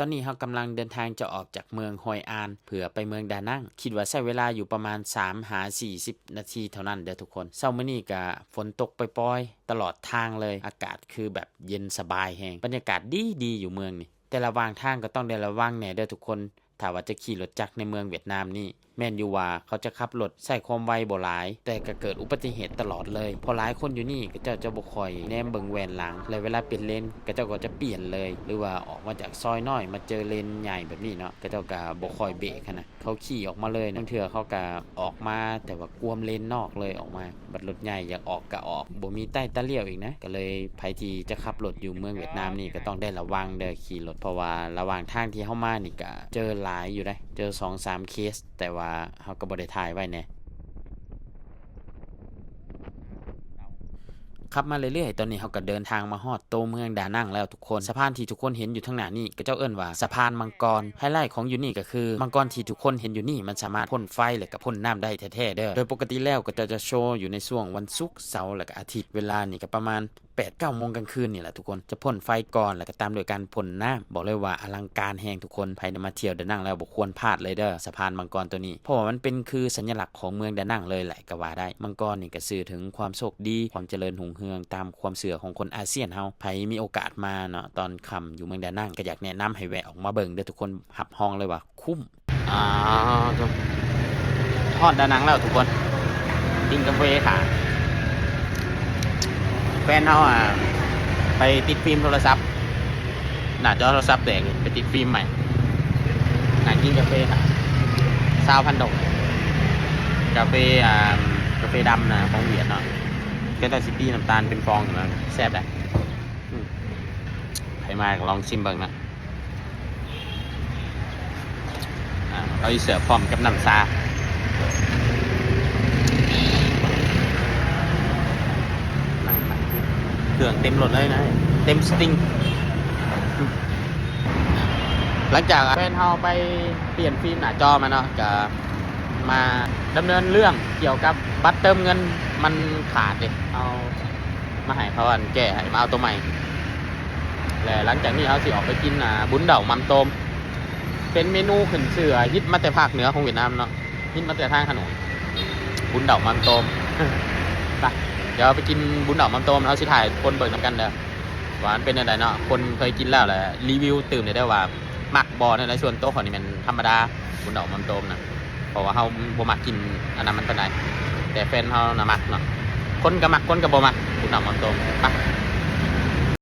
ຕອນນີ້ເຮົາກຳລັງເດີນທາງຈະອອກຈາກເມືອງຮອຍອານ ເພື່ອໄປເມືອງດານັງ. ຄິດວ່າໃຊ້ເວລາຢູ່ປະມານສາມຫາສີ່ສິບນາທີເທົ່ານັ້ນເດີທຸກຄົນ. ເຊົ້າມື້ນີ້ກະຝົນຕົກປ່ອຍໆຕະຫຼອດທາງເລີຍ. ອາກາດຄືແບບເຢັນສະບາຍແຮງ. ບັນຍາກາດດີໆຢູ່ເມືອງນີ້. ແຕ່ລະຫວ່າງທາງກໍຕ້ອງໄດ້ລະວັງແດ່ເດີທຸກຄົນ. ຖ້າວ່າຈະຂີ່ລົດຈັກໃນເມືອງຫວຽດນາມນີ້ ແມ່ນຢູ່ວ່າເຂົາຈະຂັບລົດໃຊ້ຄວາມໄວບໍ່ຫຼາຍ, ແຕ່ກໍເກີດອຸບັດຕິເຫດຕະຫຼອດເລີຍ. ເພາະຫຼາຍຄົນຢູ່ນີ້ ເຂົາເຈົ້າຈະບໍ່ຄ່ອຍແນມເບິ່ງແວ່ນຫຼັງ ແລະ ເວລາປ່ຽນເລນ ເຂົາເຈົ້າກໍຈະປ່ຽນເລີຍ ຫຼືວ່າອອກມາຈາກຊອຍນ້ອຍມາເຈີເລນໃຫຍ່ແບບນີ້ເນາະ, ເຂົາເຈົ້າກໍບໍ່ຄ່ອຍເບຣກຫັ້ນນະ. ເຂົາຂີ່ອອກມາເລີຍ. ບາງເທື່ອເຂົາກໍອອກມາ ແຕ່ວ່າກວມເລນນອກເລີຍອອກມາ. ບັດລົດໃຫຍ່ຢາກອອກກໍອອກ ບໍ່ມີໃຕ້ຕາລ້ຽວອີກນະ. ກໍເລີຍໃຜທີ່ຈະຂັບລົດຢູ່ເມືອງຫວຽດນາມນີ້ ກໍຕ້ອງໄດ້ລະວັງເດີຂີ່ລົດ, ເພາະວ່າລະຫວ່າງທາງທີ່ເຮົາມານີ້ກໍເຈີຫຼາຍຢູ່ເດ້, ເຈີສອງສາມເຄສ, ແຕ່ວ່າເຮົາກໍບໍ່ໄດ້ຖ່າຍໄວ້ແດ່. ຂັບມາເລື້ອຍໆ ຕອນນີ້ເຮົາກໍເດີນທາງມາຮອດໂຕເມືອງດານັງແລ້ວທຸກຄົນ. ສະພານທີ່ທຸກຄົນເຫັນຢູ່ທາງໜ້ານີ້ ເຂົາເຈົ້າເອີ້ນວ່າສະພານມັງກອນ. ໄຮໄລຂອງຢູ່ນີ້ກໍຄື ມັງກອນທີ່ທຸກຄົນເຫັນຢູ່ນີ້ ມັນສາມາດພົ່ນໄຟ ແລະ ກໍພົ່ນນ້ຳໄດ້ແທ້ໆເດີ. ໂດຍປົກກະຕິແລ້ວ ເຂົາເຈົ້າຈະໂຊຢູ່ໃນຊ່ວງວັນສຸກ, ເສົາ ແລະ ກໍອາທິດ. ເວລານີ້ກໍປະມານແປດເກົ້າໂມງກາງຄືນນີ້ແຫຼະທຸກຄົນ. ຈະພົ່ນໄຟກ່ອນ ແລ້ວກໍຕາມດ້ວຍການພົ່ນນ້ຳ. ບອກເລີຍວ່າອະລັງການແຮງທຸກຄົນ. ໃຜໄດ້ມາທ່ຽວດານັງແລ້ວ ບໍ່ຄວນພາດເລີຍເດີ ສະພານມັງກອນໂຕນີ້, ເພາະວ່າມັນເປັນຄືສັນຍະລັກຂອງເມືອງດານັງເລີຍແຫຼະ ກໍວ່າໄດ້. ມັງກອນນີ້ກໍສື່ເຖິງຄວາມໂຊກດີ, ຄວາມຈະເລີນຮຸ່ງເຮືອງຕາມຄວາມເຊື່ອຂອງຄົນອາຊຽນເຮົາ. ໃຜມີໂອກາດມາເນາະ ຕອນຄ່ຳຢູ່ເມືອງດານັງ ກໍຢາກແນະນຳໃຫ້ແວະອອກມາເບິ່ງເດີທຸກຄົນ. ຮັບຮອງເລີຍວ່າຄຸ້ມ. ອ່າ ຮອດດານັງແລ້ວທຸກຄົນ, ກິນກາເຟຖ້າ. ແຟນເຮົາ ອ່າ ໄປຕິດຟິມໂທລະສັບ, ໜ້າຈໍໂທລະສັບແຕກ, ໄປຕິດຟິມໃໝ່. ນັ່ງກິນກາເຟຖ້າ ຊາວພັນດົງ, ກາເຟ ອ່າ ກາເຟດຳນະ ຂອງຫວຽດເນາະ. ເຂົາເຈົ້າຊິຕີນ້ຳຕານເປັນຟອງຂຶ້ນມາ, ແຊບເດ້. ອືມ ໃຜມາກໍລອງຊິມເບິ່ງນະ. ອ່າ ເຂົາຊິເສີບພ້ອມກັບນ້ຳຊາ. ເຄື່ອງເຕັມລົດເລີຍນະ, ເຕັມສະຕິງ. ຫຼັງຈາກແຟນເຮົາໄປປ່ຽນຟິມໜ້າຈໍມາເນາະ, ກໍມາດຳເນີນເລື່ອງກ່ຽວກັບບັດເຕີມເງິນ ມັນຂາດເດ້. ເຮົາ ມາໃຫ້ເຂົາ ອັນ ແກ້ໃຫ້ ມາເອົາໂຕໃໝ່. ແລະ ຫຼັງຈາກນີ້ເຮົາຊິອອກໄປກິນ ອ່າ ບຸນເດົາໝໍ້າໂຕມ, ເປັນເມນູຂຶ້ນຊື່ ອ່າ ຮິດມາແຕ່ພາກເໜືອຂອງຫວຽດນາມເນາະ, ຮິດມາແຕ່ທາງຂະໜົນ. ບຸນເດົາໝໍ້າໂຕມ ໄປ ດຽວໄປກິນບຸນເດົາໝໍ້າໂຕມ. ເຮົາຊິຖ່າຍຄົນເບິ່ງນຳກັນເດີ ວ່າມັນເປັນແນວໃດເນາະ. ຄົນເຄີຍກິນແລ້ວລະ ຣີວິວຕື່ມແດ່ເດີວ່າ ມັກບໍ່ແນວໃດ. ສ່ວນໂຕຂ້ອຍນີ້ແມ່ນທຳມະດາ ບຸນເດົາໝໍ້າໂຕມນະ, ເພາະວ່າເຮົາບໍ່ມັກກິນອັນນັ້ນມັນປານໃດ, ແຕ່ແຟນເຮົານະມັກເນາະ. ຄົນກໍມັກ ຄົນກໍບໍ່ມັກບຸນເດົາໝໍ້າໂຕມ. ໄປ